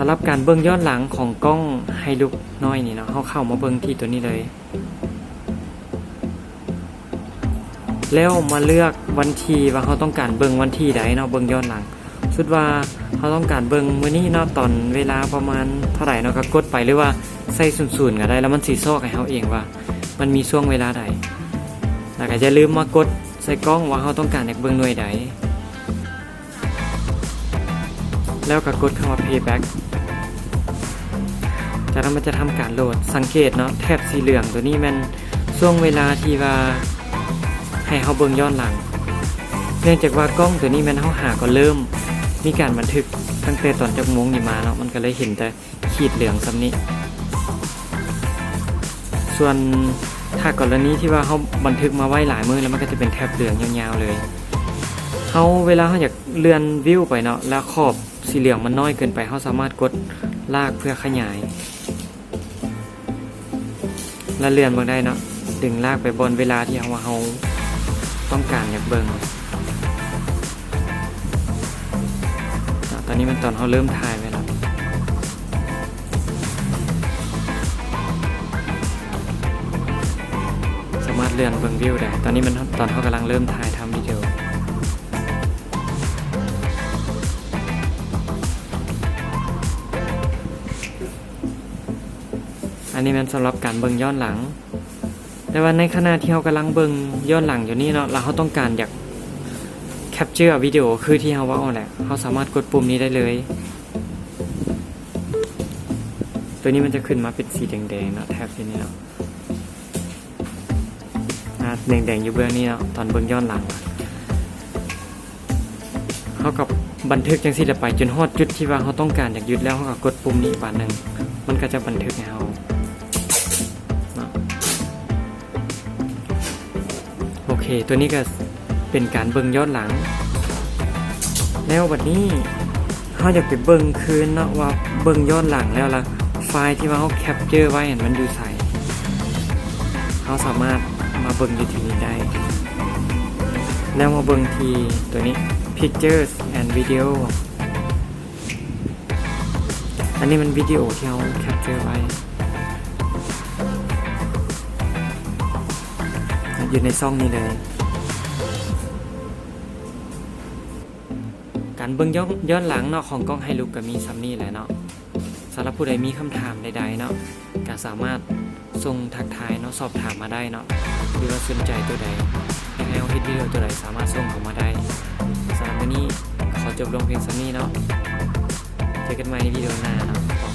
ສຳລັບການເບິ່ງຍ້ອນຫຼັງຂອງກ້ອງໄຮລຸກນ້ອຍນີ້ເນາະ, ເຮົາເຂົ້າມາເບິ່ງທີ່ຕົວນີ້ເລີຍ. ແລ້ວມາເລືອກວັນທີວ່າເຮົາຕ້ອງການເບິ່ງວັນທີໃດເນາະ, ເບິ່ງຍ້ອນຫຼັງ. ສົມມຸດວ່າເຮົາຕ້ອງການເບິ່ງມື້ນີ້ເນາະ, ຕອນເວລາປະມານເທົ່າໃດເນາະ, ກໍກົດໄປ ຫຼືວ່າໃສ່ສູນໆກໍໄດ້, ແລ້ວມັນຊິຊອກໃຫ້ເຮົາເອງວ່າມັນມີຊ່ວງເວລາໃດ. ແລ້ວກໍຢ່າລືມມາກົດໃສ່ກ້ອງວ່າເຮົາຕ້ອງການຢາກເບິ່ງໜ່ວຍໃດ. ແລ້ວກໍກົດຄຳວ່າ Playback. ຈາກນັ້ນມັນຈະທຳການໂຫຼດ. ສັງເກດເນາະ, ແຖບສີເຫຼືອງຕົວນີ້ແມ່ນຊ່ວງເວລາທີ່ວ່າໃຫ້ເຮົາເບິ່ງຍ້ອນຫຼັງ. ເນື່ອງຈາກວ່າກ້ອງຕົວນີ້ແມ່ນເຮົາຫາກໍເລີ່ມມີການບັນທຶກຕັ້ງແຕ່ຕອນຈັກໂມງນີ້ມາເນາະ, ມັນກໍເລີຍເຫັນແຕ່ ຂີດເຫຼືອງສ່ຳນີ້. ສ່ວນຖ້າກໍລະນີທີ່ວ່າເຮົາບັນທຶກມາໄວ້ຫຼາຍມື້ແລ້ວ, ມັນກໍຈະເປັນແຖບເຫຼືອງຍາວໆເລີຍ. ເຮົາ ເວລາເຮົາຢາກເລື່ອນວິວໄປເນາະ ແລ້ວຂອບສີເຫຼືອງມັນນ້ອຍເກີນໄປ, ເຮົາສາມາດກົດລາກເພື່ອຂະຫຍາຍ ແລະ ເລື່ອນເບິ່ງໄດ້ເນາະ, ດຶງລາກໄປບ່ອນເວລາທີ່ເຮົາວ່າເຮົາຕ້ອງການຢາກເບິ່ງ. ອາ ຕອນນີ້ແມ່ນຕອນເຮົາເລີ່ມຖ່າຍໄວ້ແລ້ວ. ສາມາດເລື່ອນເບິ່ງວິວໄດ້. ຕອນນີ້ແມ່ນຕອນເຮົາກຳລັງເລີ່ມຖ່າຍທຳວິດີໂອ. ອັນນີ້ແມ່ນສຳລັບການເບິ່ງຍ້ອນຫຼັງ. ແຕ່ວ່າໃນຂະນະທີ່ເຮົາກຳລັງເບິ່ງຍ້ອນຫຼັງຢູ່ນີ້ເນາະ, ແລ້ວເຮົາຕ້ອງການຢາກ capture ເອົາວິດີໂອຄືທີ່ເຮົາເວົ້າຫັ້ນແຫຼະ, ເຮົາສາມາດກົດປຸ່ມນີ້ໄດ້ເລີຍ. ໂຕນີ້ມັນຈະຂຶ້ນມາເປັນສີແດງໆເນາະ, ແຖບທີ່ນີ້ເນາະ, ອາ ແດງໆຢູ່ເບື້ອງນີ້ເນາະ, ຕອນເບິ່ງຍ້ອນຫຼັງ. ເຮົາກໍບັນທຶກຈັ່ງຊີ້ລະໄປ ຈົນຮອດຈຸດທີ່ວ່າເຮົາຕ້ອງການຢາກຢຸດແລ້ວ, ເຮົາກໍກົດປຸ່ມນີ້ບາດໜຶ່ງ, ມັນກໍຈະບັນທຶກໃຫ້ເຮົາເນາະ. ໂອເຄ, ຕົວນີ້ກໍເປັນການເບິ່ງຍ້ອນຫຼັງ. ແລ້ວບັດນີ້ເຮົາຢາກໄປເບິ່ງຄືນເນາະ ວ່າເບິ່ງຍ້ອນຫຼັງແລ້ວລະ ໄຟລ໌ທີ່ວ່າເຮົາ capture ໄວ້ຫັ້ນມັນຢູ່ໃສ? ເຮົາສາມາດມາເບິ່ງຢູ່ທີ່ນີ້ໄດ້. ແລ້ວມາເບິ່ງທີ່ຕົວນີ້ Pictures and Video. ອັນນີ້ມັນວິດີໂອທີ່ເຮົາ capture ໄວ້ ຢູ່ໃນຊ່ອງນີ້ເລີຍ. ການເບິ່ງຍ້ອນ ຍ້ອນຫຼັງເນາະ ຂອງກ້ອງໄຮລຸກກໍມີສ່ຳນີ້ແຫຼະເນາະ. ສຳລັບຜູ້ໃດມີຄຳຖາມໃດໆເນາະ ກໍສາມາດ ສົ່ງທັກທາຍເນາະ, ສອບຖາມມາໄດ້ເນາະ ຫຼືວ່າສົນໃຈຕົວໃດ ຢາກໃຫ້ເຮົາເຮັດວິດີໂອຕົວໃດ ສາມາດສົ່ງເຂົ້າມາໄດ້. ສຳລັບມື້ນີ້ຂໍຈົບລົງພຽງສ່ຳນີ້ເນາະ. ເຈີກັນໃໝ່ໃນວິດີໂອໜ້າເນາະ. ຂໍ